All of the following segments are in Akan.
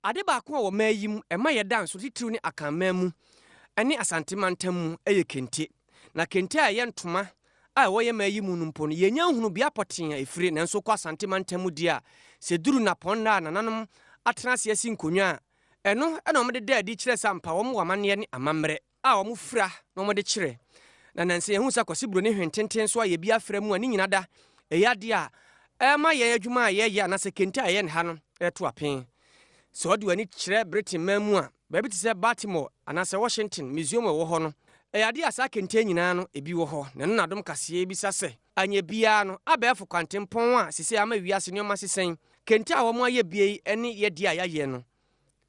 Ade baako a wɔ man yi mu ɛma yɛda nso titiriw ne Akanman mu ne Asante mantam mu yɛ kente. Na kente a ɛyɛ ntoma a ɛwɔ yɛn man yi mu no mpo no, yɛnnya nhunu bea pɔtee a ɛfire. Nanso wokɔ Asante mantam mu deɛ a, sɛ ɛduru nnapɔnna a nananom atena ase asi nkonnwa a, ɛno na wɔde da adi kyerɛ sɛ ampa wɔn wɔ amanneɛ ne amammerɛ. A wɔfira na wɔde kyerɛ. Na nnansa yi yɛahu sɛ Kwasi Buroni hwententen nso ayɛ bi afra mu a ne nyina da ɛyɛ adeɛ a ɛrema yɛn adwuma a yɛyɛ anaasɛ kente a yɛyɛ no ha no reto apen. Sɛ wode w'ani kyerɛ Britain man mu a, baabi te sɛ Baltimore anaasɛ Washington museum a ɛwɔ hɔ no, ɛyɛ adeɛ a saa kente nyinaa no ebi wɔ hɔ. Na ɛno na Adom Kaseɛ bisa sɛ, anyɛ biara no, abɛɛfo kwantempɔn a seesei ama wiase nneɛma asesa yi, kente a wɔayɛ bie yi ne yɛdeɛ a yɛayɛ no,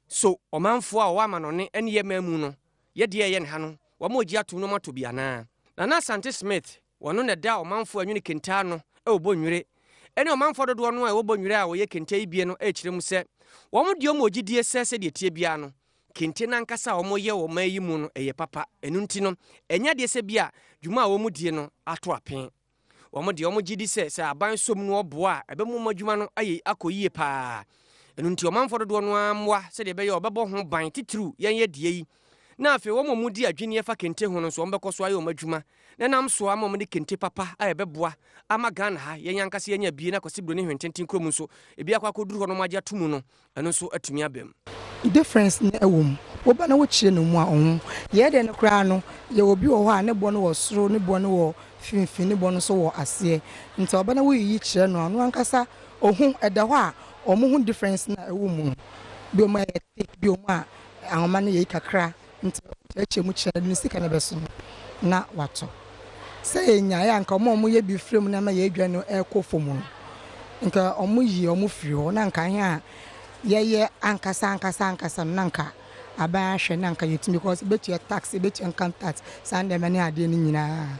So ɔmanfoɔ a wɔwɔ amanɔne ne yɛ man mu no yɛ deɛ ɛyɛ ne ha no wɔn a wɔgye atom no wɔatɔ bi anaa? Nana Asante Smith, wɔno na ɛda ɔmanfoɔ a ɛnwene kente ano wɔ Bonnwire ne ɔmanfoɔ dodoɔ no a ɛwɔ Bonnwire a wɔyɛ kente yi bie no rekyerɛ mu sɛ wɔn deɛ wɔn gyidie sɛ sɛdeɛ ɛteɛ biara no kente no ankasa a wɔyɛ wɔ ɔman yi mu no ɛyɛ papa, ɛno nti no ɛnyɛ adeɛ sɛ bi a dwuma a wɔn die no ato apen. Wɔn deɛ, wɔgye di sɛ, sɛ aban sɔ mu na wɔboa a, ɛbɛma wɔn adwuma no ayɛ akɔ yie paa. Ɛno nti, ɔmanfoɔ dodoɔ no ara mmoa sɛdeɛ ɛbɛyɛ a wɔbɛbɔ ho ban, titiriw yɛn yɛ deɛ yi. Na afei wɔn a wɔdi adwinneɛ fa kente ho no nso, wɔbɛkɔ so ayɛ wɔn adwuma na ɛnam so ama wɔde kente papa a ɛbɛboa ama Ghana ha, yɛn ankasa yɛanya bie na Kwasi Broni Hwententen kurom nso, ebi akɔ akɔduru hɔ na wɔagye ato mu no, ɛno nso atumi aba mu. Difference no wɔ mu. Wo ba na wo kyerɛ no mu a ɔho. Yɛɛ dɛn no koraa no, yɛwɔ bi wɔ hɔ a ne boɔ no wɔ soro, ne boɔ no wɔ finfin, ne boɔ no nso wɔ aseɛ. Nti ɔba na wo yiyi kyerɛ no a, ɔno ankasa ɔhu. Ɛda hɔ a, ɔmo hu difference no a ɛwɔ mu no. Bi wɔ mu a ɛyɛ thick, bi wɔ mu a ahoma no yɛ yi kakra. Nti ɔkyerɛkyerɛ mu kyerɛ no, ne sika no bɛso no na watɔ. Sɛ yɛnyaeɛ a nka ɔmo a ɔmo yɛ bi firi mu na ama yɛn adwa no ɛrekɔ fam no, nka ɔmo yi ɔmo firi hɔ na nka yɛn a yɛyɛ ankasa ankasa ankasa no na nka aban ahwɛ na nka yɛtumi because yɛbɛtua tax, yɛbɛtua income tax, saa nneɛma ne adeɛ no nyinaa